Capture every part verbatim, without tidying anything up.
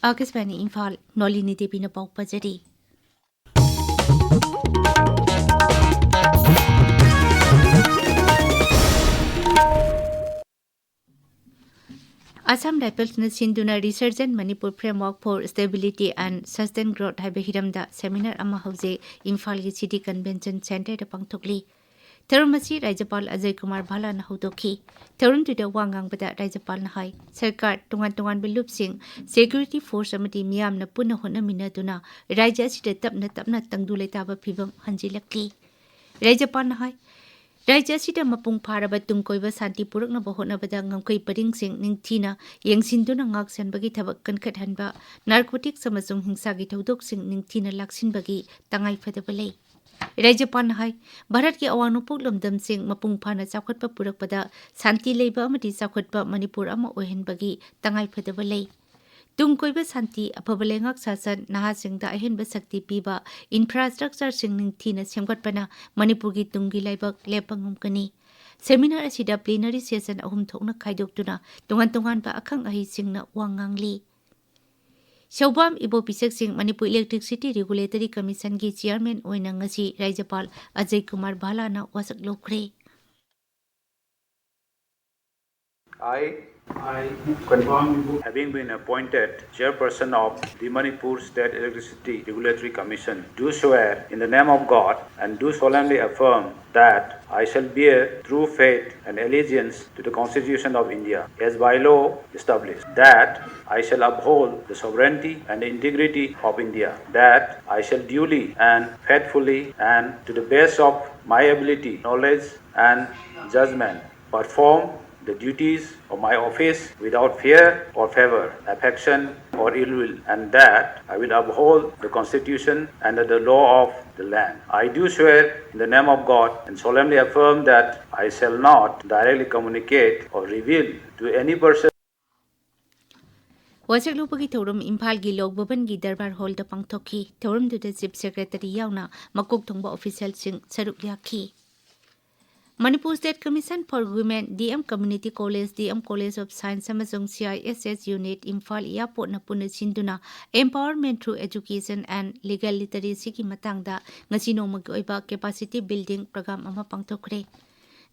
ꯑꯥꯀꯥꯁꯕꯥꯅꯤ ꯏꯝꯐꯥꯜ, ꯅꯣꯂꯤꯅꯤ ꯗꯦꯕꯤꯅ ꯄꯥꯎ ꯄꯥꯖꯔꯤ꯫ ꯑꯁꯥꯝ ꯔꯥꯏꯐꯜꯁꯅ ꯁꯤꯟꯗꯨꯅ Resurgent Manipur Framework for Stability and Sustained Growth ꯍꯥꯏꯕ ꯍꯤꯔꯝꯗ ꯁꯦꯃꯤꯅꯥꯔ ꯑꯃ ꯍꯧꯖꯩ ꯏꯝꯐꯥꯜꯒꯤ ꯁꯤꯇꯤ ꯀꯟꯚꯦꯟꯁꯟ ꯁꯦꯟꯇꯔꯗ ꯄꯥꯡꯊꯣꯛꯂꯤ꯫ ꯊꯧꯔꯝ ꯑꯁꯤ ꯔꯥꯖ꯭ꯌꯄꯥꯜ ꯑꯖꯌ ꯀꯨꯃꯥꯔ ꯚꯥꯂꯥꯅ ꯍꯧꯗꯣꯛꯈꯤ꯫ ꯊꯧꯔꯝꯗꯨꯗ ꯋꯥ ꯉꯥꯡꯕꯗ ꯔꯥꯖ꯭ꯌꯄꯥꯜꯅ ꯍꯥꯏ, ꯁꯔꯀꯥꯔ ꯇꯣꯉꯥꯟ ꯇꯣꯉꯥꯟꯕ ꯂꯨꯞꯁꯤꯡ, ꯁꯦꯀ꯭ꯌꯨꯔꯤꯇꯤ ꯐꯣꯔꯁ ꯑꯃꯗꯤ ꯃꯤꯌꯥꯝꯅ ꯄꯨꯟꯅ ꯍꯣꯠꯅꯃꯤꯟꯅꯗꯨꯅ ꯔꯥꯖ꯭ꯌ ꯑꯁꯤꯗ ꯇꯞꯅ ꯇꯞꯅ ꯇꯪꯗꯨ ꯂꯩꯇꯥꯕ ꯐꯤꯚꯝ ꯍꯟꯖꯤꯜꯂꯛꯂꯤ꯫ ꯔꯥꯖ꯭ꯌꯄꯥꯜꯅ ꯍꯥꯏ, ꯔꯥꯖ꯭ꯌ ꯑꯁꯤꯗ ꯃꯄꯨꯡ ꯐꯥꯔꯕ ꯇꯨꯡ ꯀꯣꯏꯕ ꯁꯥꯟꯇꯤ ꯄꯨꯔꯛꯅꯕ ꯍꯣꯠꯅꯕꯗ ꯉꯝꯈꯩ ꯄꯔꯤꯡꯁꯤꯡ ꯅꯤꯡꯊꯤꯅ ꯌꯦꯡꯁꯤꯟꯗꯨꯅ ꯉꯥꯛꯁꯦꯟꯕꯒꯤ ꯊꯕꯛ ꯀꯟꯈꯠꯍꯟꯕ, ꯅꯥꯔꯀꯣꯇꯤꯛꯁ ꯑꯃꯁꯨꯡ ꯍꯤꯡꯁꯥꯒꯤ ꯊꯧꯗꯣꯛꯁꯤꯡ ꯅꯤꯡꯊꯤꯅ ꯂꯥꯛꯁꯤꯟꯕꯒꯤ ꯇꯉꯥꯏꯐꯗꯕ ꯂꯩ꯫ ꯔꯥꯖ꯭ꯌꯄꯥꯜꯅ ꯍꯥꯏ, ꯚꯥꯔꯠꯀꯤ ꯑꯋꯥꯡ ꯅꯣꯡꯄꯣꯛ ꯂꯝꯗꯝꯁꯤꯡ ꯃꯄꯨꯡ ꯐꯥꯅ ꯆꯥꯎꯈꯠꯄ ꯄꯨꯔꯛꯄꯗ ꯁꯥꯟꯇꯤ ꯂꯩꯕ ꯑꯃꯗꯤ ꯆꯥꯎꯈꯠꯄ ꯃꯅꯤꯄꯨꯔ ꯑꯃ ꯑꯣꯏꯍꯟꯕꯒꯤ ꯇꯉꯥꯏꯐꯗꯕ ꯂꯩ꯫ ꯇꯨꯡ ꯀꯣꯏꯕ ꯁꯥꯟꯇꯤ, ꯑꯐꯕ ꯂꯩꯉꯥꯛ ꯁꯥꯁꯟ, ꯅꯍꯥꯁꯤꯡꯗ ꯑꯍꯦꯟꯕ ꯁꯛꯇꯤ ꯄꯤꯕ ꯏꯟꯐ꯭ꯔꯥꯁ꯭ꯇ꯭ꯔꯛꯆꯔꯁꯤꯡ ꯅꯤꯡꯊꯤꯅ ꯁꯦꯝꯒꯠꯄꯅ ꯃꯅꯤꯄꯨꯔꯒꯤ ꯇꯨꯡꯒꯤ ꯂꯩꯕꯥꯛ ꯂꯦꯞꯄ ꯉꯝꯒꯅꯤ꯫ ꯁꯦꯃꯤꯅꯥꯔ ꯑꯁꯤꯗ ꯄ꯭ꯂꯤꯅꯔꯤ ꯁꯦꯁꯟ ꯑꯍꯨꯝ ꯊꯣꯛꯅ ꯈꯥꯏꯗꯣꯛꯇꯨꯅ ꯇꯣꯉꯥꯟ ꯇꯣꯉꯥꯟꯕ ꯑꯈꯪ ꯑꯍꯩꯁꯤꯡꯅ ꯋꯥ ꯉꯥꯡꯂꯤ꯫ ꯁꯧꯕꯥꯝ ꯏꯕꯣꯕꯤꯁꯛ ꯁꯤꯡ ꯃꯅꯤꯄꯨꯔ ꯏꯂꯦꯛꯇ꯭ꯔꯤꯁꯤꯇꯤ ꯔꯤꯒꯨꯂꯦꯇꯔꯤ ꯀꯃꯤꯁꯟꯒꯤ ꯆꯤꯌꯥꯔꯃꯦꯟ ꯑꯣꯏꯅ ꯉꯁꯤ ꯔꯥꯖ꯭ꯌꯄꯥꯜ ꯑꯖꯌ ꯀꯨꯃꯥꯔ ꯚꯥꯂꯥꯅ ꯋꯥꯁꯛ ꯂꯧꯈ꯭ꯔꯦ꯫ I, I, Konbam Ibo, having been appointed chairperson of the Manipur State Electricity Regulatory Commission, do swear in the name of God and do solemnly affirm that I shall bear true faith and allegiance to the Constitution of India as by law established, that I shall uphold the sovereignty and integrity of India, that I shall duly and faithfully and to the best of my ability, knowledge, and judgment perform the duties of my office without fear or favor, affection or ill will, and that I will uphold the Constitution and the law of the land. I do swear in the name of God and solemnly affirm that I shall not directly communicate or reveal to any person ꯋꯥꯁꯛ ꯂꯧꯕꯒꯤ ꯊꯧꯔꯝ ꯏꯝꯐꯥꯜꯒꯤ ꯂꯣꯛ ꯚꯕꯟꯒꯤ ꯗꯔꯕꯥꯔ ꯍꯣꯜꯗ ꯄꯥꯡꯊꯣꯛꯈꯤ꯫ ꯊꯧꯔꯝꯗꯨꯗ chief secretary ꯌꯥꯎꯅ ꯃꯀꯣꯛ ꯊꯣꯡꯕ ꯑꯣꯐꯤꯁꯤꯌꯦꯜꯁꯤꯡ ꯁꯔꯨꯛ ꯌꯥꯈꯤ꯫ Manipur State Commission for Women, D M Community College, D M College of Science ꯑꯃꯁꯨꯡ C I S S Unit Imphal ꯏꯌꯥꯔꯄꯣꯔꯠꯅ ꯄꯨꯟꯅ ꯁꯤꯟꯗꯨꯅ Empowerment through Education and Legal Literacyꯒꯤ ꯃꯇꯥꯡꯗ ꯉꯁꯤ ꯅꯣꯡꯃꯒꯤ ꯑꯣꯏꯕ capacity building program ꯑꯃ ꯄꯥꯡꯊꯣꯛꯈ꯭ꯔꯦ꯫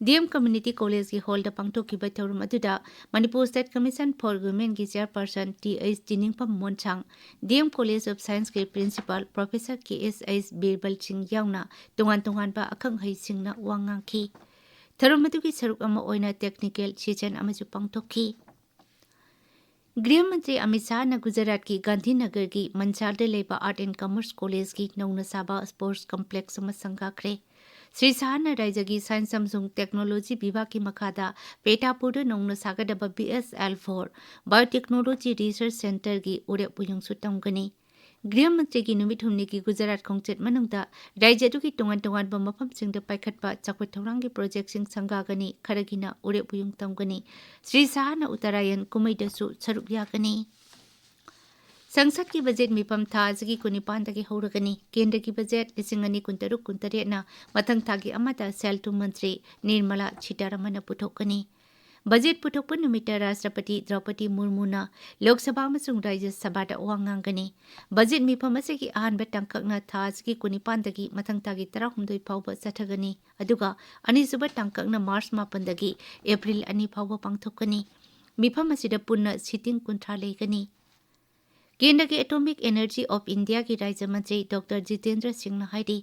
D M Community Collegeꯀꯤ ꯍꯣꯜꯗ ꯄꯥꯡꯊꯣꯛꯈꯤꯕ ꯊꯧꯔꯝ ꯑꯗꯨꯗ Manipur State Commission for Womenꯒꯤ chairperson T H ꯇꯤꯅꯤꯡꯄꯝ ꯃꯣꯟꯁꯥꯡ, D M College of Scienceꯀꯤ principal professor K S H ꯕꯤꯔꯕꯜ ꯁꯤꯡ ꯌꯥꯎꯅ ꯇꯣꯉꯥꯟ ꯇꯣꯉꯥꯟꯕ ꯑꯈꯪ ꯑꯍꯩꯁꯤꯡꯅ ꯋꯥ ꯉꯥꯡꯈꯤ꯫ ꯊꯧꯔꯝ ꯑꯗꯨꯒꯤ ꯁꯔꯨꯛ ꯑꯃ ꯑꯣꯏꯅ technical session ꯑꯃꯁꯨ ꯄꯥꯡꯊꯣꯛꯈꯤ꯫ ꯒ꯭ꯔꯤꯍ ꯃꯟꯇ꯭ꯔꯤ ꯑꯃꯤꯠ ꯁꯥꯍꯅ ꯒꯨꯖꯔꯥꯠꯀꯤ ꯒꯥꯟꯙꯤꯅꯒꯔꯒꯤ ꯃꯟꯁꯥꯜꯗ ꯂꯩꯕ Art and Commerce Collegeꯀꯤ ꯅꯧꯅ ꯁꯥꯕ sports complex ꯑꯃ ꯁꯪꯒꯥꯈ꯭ꯔꯦ꯫ ꯁ꯭ꯔꯤ ꯁꯥꯍꯅ ꯔꯥꯖ꯭ꯌꯒꯤ Science ꯑꯃꯁꯨꯡ Technology ꯕꯤꯚꯥꯒꯀꯤ ꯃꯈꯥꯗ ꯄꯦꯇꯥꯄꯨꯔꯗ ꯅꯧꯅ ꯁꯥꯒꯗꯕ B S L four Biotechnology Research Centreꯒꯤ ꯎꯔꯦꯞ ꯎꯌꯨꯡꯁꯨ ꯇꯝꯒꯅꯤ꯫ ꯒ꯭ꯔꯤꯍ ꯃꯟꯇ꯭ꯔꯤꯒꯤ ꯅꯨꯃꯤꯠ ꯍꯨꯝꯅꯤꯒꯤ ꯒꯨꯖꯔꯥꯠ ꯈꯣꯡꯆꯠ ꯃꯅꯨꯡꯗ ꯔꯥꯖ꯭ꯌ ꯑꯗꯨꯒꯤ ꯇꯣꯉꯥꯟ ꯇꯣꯉꯥꯟꯕ ꯃꯐꯝꯁꯤꯡꯗ ꯄꯥꯏꯈꯠꯄ ꯆꯥꯎꯈꯠ ꯊꯧꯔꯥꯡꯒꯤ projectꯁꯤꯡ ꯁꯪꯒꯥꯒꯅꯤ, ꯈꯔꯒꯤꯅ ꯎꯔꯦꯞ ꯎꯌꯨꯡ ꯇꯝꯒꯅꯤ꯫ ꯁ꯭ꯔꯤ ꯁꯥꯍꯅ ꯎꯠꯇꯔꯥꯌꯟ ꯀꯨꯝꯍꯩꯗꯁꯨ ꯁꯔꯨꯛ ꯌꯥꯒꯅꯤ꯫ ꯁꯪꯁꯠꯀꯤ ꯕꯖꯦꯠ ꯃꯤꯐꯝ ꯊꯥ ꯑꯁꯤꯒꯤ ꯀꯨꯟꯅꯤꯄꯥꯟꯗꯒꯤ ꯍꯧꯔꯒꯅꯤ꯫ ꯀꯦꯟꯗ꯭ꯔꯒꯤ ꯕꯖꯦꯠ ꯂꯤꯁꯤꯡ ꯑꯅꯤ ꯀꯨꯟꯇꯔꯨꯛ ꯀꯨꯟꯇꯔꯦꯠꯅ ꯃꯊꯪ ꯊꯥꯒꯤ ꯑꯃꯗ ꯁꯦꯜ ꯊꯨꯝ ꯃꯟꯇ꯭ꯔꯤ ꯅꯤꯔꯃꯂꯥ ꯁꯤꯇꯥꯔꯥꯃꯟꯅ ꯄꯨꯊꯣꯛꯀꯅꯤ꯫ ꯕꯖꯦꯠ ꯄꯨꯊꯣꯛꯄ ꯅꯨꯃꯤꯠꯇ ꯔꯥꯁꯇ꯭ꯔꯄꯇꯤ ꯗ꯭ꯔꯧꯄꯗꯤ ꯃꯨꯔꯃꯨꯅ ꯂꯣꯛ ꯁꯚꯥ ꯑꯃꯁꯨꯡ ꯔꯥꯖ꯭ꯌ ꯁꯚꯥꯗ ꯋꯥ ꯉꯥꯡꯒꯅꯤ꯫ ꯕꯖꯦꯠ ꯃꯤꯐꯝ ꯑꯁꯤꯒꯤ ꯑꯍꯥꯟꯕ ꯇꯥꯡꯀꯛꯅ ꯊꯥ ꯑꯁꯤꯒꯤ ꯀꯨꯟꯅꯤꯄꯥꯟꯗꯒꯤ ꯃꯊꯪ ꯊꯥꯒꯤ ꯇꯔꯥꯍꯨꯝꯗꯣꯏ ꯐꯥꯎꯕ ꯆꯠꯊꯒꯅꯤ, ꯑꯗꯨꯒ ꯑꯅꯤꯁꯨꯕ ꯇꯥꯡꯀꯛꯅ ꯃꯥꯔꯆ ꯃꯥꯄꯟꯗꯒꯤ ꯑꯦꯄ꯭ꯔꯤꯜ ꯑꯅꯤ ꯐꯥꯎꯕ ꯄꯥꯡꯊꯣꯛꯀꯅꯤ꯫ ꯃꯤꯐꯝ ꯑꯁꯤꯗ ꯄꯨꯟꯅ sitting ꯀꯨꯟꯊ꯭ꯔꯥ ꯂꯩꯒꯅꯤ꯫ ꯀꯦꯟꯗ꯭ꯔꯒꯤ Atomic Energy of Indiaꯒꯤ ꯔꯥꯖ꯭ꯌ ꯃꯟꯇ꯭ꯔꯤ ꯗꯣꯛꯇꯔ ꯖꯤꯇꯦꯟꯗ꯭ꯔ ꯁꯤꯡꯅ ꯍꯥꯏꯔꯤ,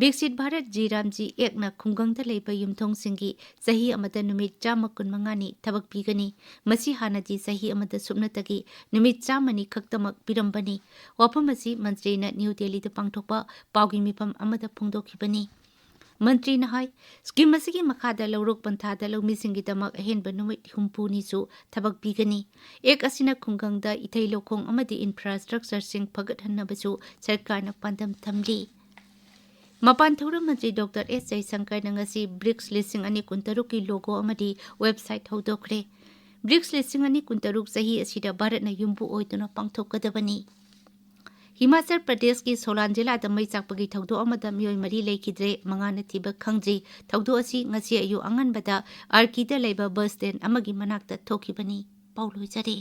ꯕꯤꯛꯁꯤꯠ ꯚꯥꯔꯠ ꯖꯤ ꯔꯥꯝ ꯖꯤ ꯑꯦꯛꯅ ꯈꯨꯡꯒꯪꯗ ꯂꯩꯕ ꯌꯨꯝꯊꯣꯡꯁꯤꯡꯒꯤ ꯆꯍꯤ ꯑꯃꯗ ꯅꯨꯃꯤꯠ ꯆꯥꯝꯃ ꯀꯨꯟꯃꯉꯥꯅꯤ ꯊꯕꯛ ꯄꯤꯒꯅꯤ꯫ ꯃꯁꯤ ꯍꯥꯟꯅꯗꯤ ꯆꯍꯤ ꯑꯃꯗ ꯁꯨꯞꯅꯇꯒꯤ ꯅꯨꯃꯤꯠ ꯆꯥꯝꯃꯅꯤ ꯈꯛꯇꯃꯛ ꯄꯤꯔꯝꯕꯅꯤ꯫ ꯋꯥꯐꯝ ꯑꯁꯤ ꯃꯟꯇ꯭ꯔꯤꯅ ꯅ꯭ꯌꯨ ꯗꯦꯜꯂꯤꯗ ꯄꯥꯡꯊꯣꯛꯄ ꯄꯥꯎꯒꯤ ꯃꯤꯐꯝ ꯑꯃꯗ ꯐꯣꯡꯗꯣꯛꯈꯤꯕꯅꯤ꯫ ꯃꯟꯇ꯭ꯔꯤꯅ ꯍꯥꯏ, ꯁ꯭ꯀꯤꯝ ꯑꯁꯤꯒꯤ ꯃꯈꯥꯗ ꯂꯧꯔꯣꯛ ꯄꯟꯊꯥꯗ ꯂꯧꯃꯤꯁꯤꯡꯒꯤꯗꯃꯛ ꯑꯍꯦꯟꯕ ꯅꯨꯃꯤꯠ ꯍꯨꯝꯐꯨꯅꯤꯁꯨ ꯊꯕꯛ ꯄꯤꯒꯅꯤ꯫ ꯑꯦꯛ ꯑꯁꯤꯅ ꯈꯨꯡꯒꯪꯗ ꯏꯊꯩ ꯂꯧꯈꯣꯡ ꯑꯃꯗꯤ infrastructureꯁꯤꯡ ꯐꯒꯠꯍꯟꯅꯕꯁꯨ ꯁꯔꯀꯥꯔꯅ ꯄꯥꯟꯗꯝ ꯊꯝꯂꯤ꯫ ꯃꯄꯥꯟ ꯊꯧꯔꯝ ꯃꯟꯇ꯭ꯔꯤ ꯗꯣꯛꯇꯔ ꯑꯦꯁ ꯖꯌꯁꯪꯀꯔꯅ ꯉꯁꯤ ꯕ꯭ꯔꯤꯛꯁ ꯂꯤꯁꯤꯡ ꯑꯅꯤ ꯀꯨꯟꯇꯔꯨꯛꯀꯤ logo ꯑꯃꯗꯤ website ꯍꯧꯗꯣꯛꯈ꯭ꯔꯦ꯫ ꯕ꯭ꯔꯤꯛꯁ ꯂꯤꯁꯤꯡ ꯑꯅꯤ ꯀꯨꯟꯇꯔꯨꯛ ꯆꯍꯤ ꯑꯁꯤꯗ ꯚꯥꯔꯠꯅ ꯌꯨꯝꯕꯨ ꯑꯣꯏꯗꯨꯅ ꯄꯥꯡꯊꯣꯛꯀꯗꯕꯅꯤ꯫ ꯍꯤꯃꯥꯆꯜ ꯄ꯭ꯔꯗꯦꯁꯀꯤ ꯁꯣꯂꯥꯟ ꯖꯤꯂꯥꯗ ꯃꯩ ꯆꯥꯛꯄꯒꯤ ꯊꯧꯗꯣꯛ ꯑꯃꯗ ꯃꯤꯑꯣꯏ ꯃꯔꯤ ꯂꯩꯈꯤꯗ꯭ꯔꯦ, ꯃꯉꯥꯅ ꯊꯤꯕ ꯈꯪꯗ꯭ꯔꯤ꯫ ꯊꯧꯗꯣꯛ ꯑꯁꯤ ꯉꯁꯤ ꯑꯌꯨꯛ ꯑꯉꯟꯕꯗ ꯑꯥꯔꯀꯤꯗ ꯂꯩꯕ ꯕꯁ ꯁ꯭ꯇꯦꯟ ꯑꯃꯒꯤ ꯃꯅꯥꯛꯇ ꯊꯣꯛꯈꯤꯕꯅꯤ꯫ ꯄꯥꯎ ꯂꯣꯏꯖꯔꯦ꯫